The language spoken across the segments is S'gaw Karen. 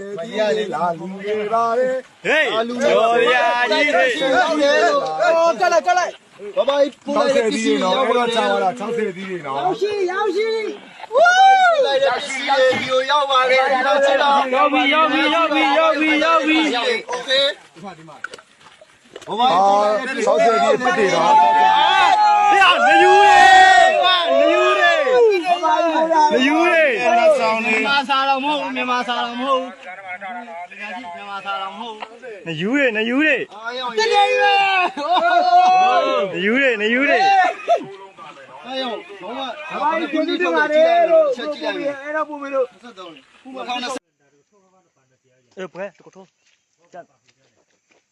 ဒီးဆယ်သီးလၢလူငယ်ပါပဲ ဟေး ယီၤယၤယံၤဟေး ကလၢကလၢ ဘဘါ ခြောက်ဆယ်သီးရေနော် ဘဘါ ခြောက်ဆယ်သီးရေနော် ရောက်ရှိရောက်ရှိ ရောက်ရှိရောက်ရှိ ရောက်ပါလေ ရောက်ပါလေ ရောက်ပြီရောက်ပြီရောက်ပြီရောက်ပြီရောက်ပြီ OK ဘဘါ ခြောက်ဆယ်သီးရေနော် နယူးရေ နယူးရေ နယူးရေ မြန်မာစာတော့မဟုတ်ဘူး မြန်မာစာတော့မဟုတ်ဘူး မြန်မာစာတော့မဟုတ်ဘူး နယူးရေ နယူးရေ တကယ်ကြီးပဲ နယူးရေ နယူးရေ ဘာကြီးကိုကြီးတင်ပါတယ်လို့ ကိုကိုမေအဲ့တော့ပုံမေလို့ အဲပှဲတကထိ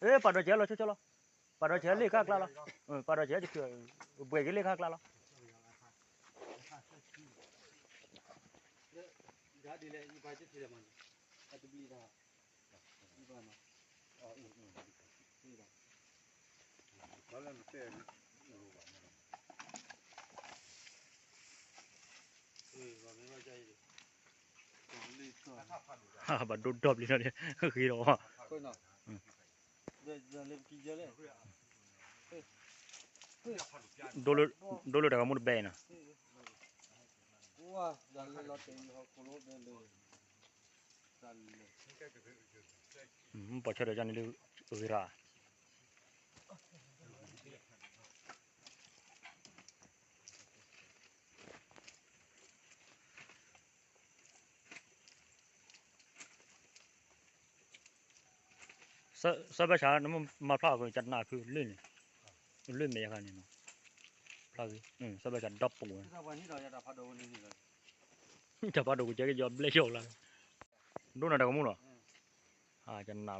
အဲပာ်ဒီးကဲလီၤဆိဆိလီၤ ပာ်ဒီးဆဲးလ့ၣ်ခါကျါလီၤ, ပာ်ဒီးဆဲးတခု, ဘှဲးက့ၤလ့ၣ်ခါကျါလီၤ. ဘၣ်ဒိဒီပျံၤနီၤန့ၣ် ဃ့ဒီး, ဒိလၢတၢ်ဂီၤမူတဘဲအံၤနီၤ, ပှၤဆၢထၢၣ်ကန့ၣ်လၢဂ့ၤရၣ် စီၤဘၣ်ဆၣ် နမ့ၢ်မၤဖျါအီၤကန့ၣ် ကနၣ်ဖုလၢန့ၣ်, လၢမဲာ်ယါခါန့ၣ်နီၤ, ဖျါဂ့ၤ, စီၤဘၣ်ဆၣ်ဒီပုၢ်ဝဲၢ်, တၢ်ဖးဒိၣ်ကကဲက့ၤယီၤဘျဲၣ်ယီၤလၢ, ဒိၣ်နၤတၢ်ကမူလီၤ, ကနၣ်လီၤ.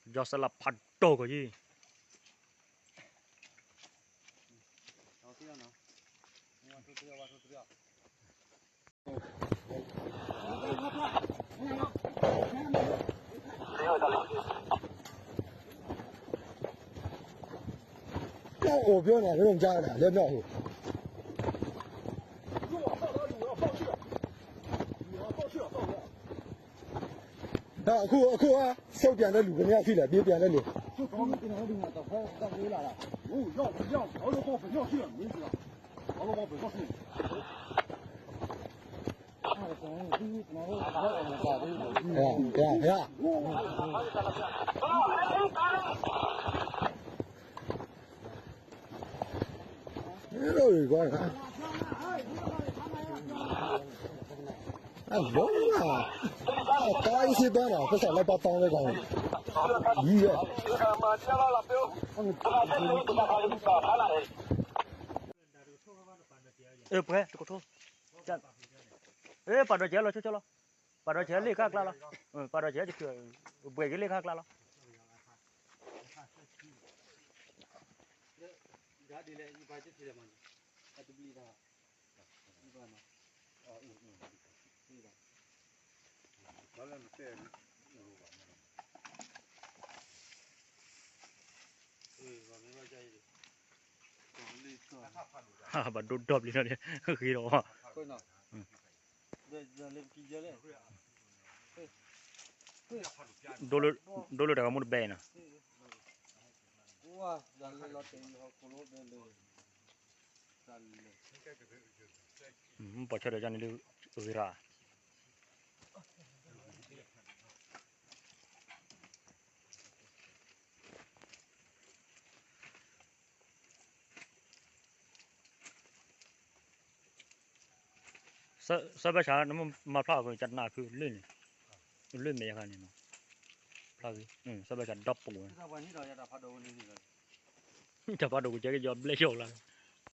ယီၤစလၢဖးဒိၣ်ကီးယံၤ, ကအိၣ်ပြောနေတာ မင်းတို့ကြားတာ လဲမြောက်ဟို ဒါအခုအခုကဆုတ်ပြန်တဲ့လူဘယ်နှစ်ယောက်ရှိလဲ ပြေးပြန်တဲ့လူ ရရရ မင်းတို့တွေကွာ အဘိုးက အသားကြီးစစ်သားတာပတ်စံလက်ပတ်တောင်းတဲ့ကောင်ကြီးပဲ အဲပှဲတကထိ အဲပာ်ဒီးကဲလီၤဆိဆိလီၤ ပာ်ဒီးကဲလ့ၣ်ခါကျါလီၤ ပာ်ဒီးကဲတခု ဘှဲးက့ၤလ့ၣ်ခါကျါလီၤ ဘၣ်ဒိဒီပျံၤနီၤန့ၣ် ဃ့ဒီး ဒိလၢတၢ်ဂီၤမူတဘဲနီၤ ပှၤဆၢထၢၣ်ကန့ၣ်လၢဂ့ၤရၣ် စီၤဘၣ်ဆၣ် နမ့ၢ်မၤဖျါအီၤ ကနၣ်ဖုလၢန့ၣ် လၢမဲာ်ယါခါန့ၣ်နီၤ ဖျါဂ့ၤ စီၤဘၣ်ဆၣ်ဒီပုၢ်ဝဲၢ် တၢ်ဖးဒိၣ်ကကဲက့ၤယီၤဘျဲၣ်ယီၤလၢ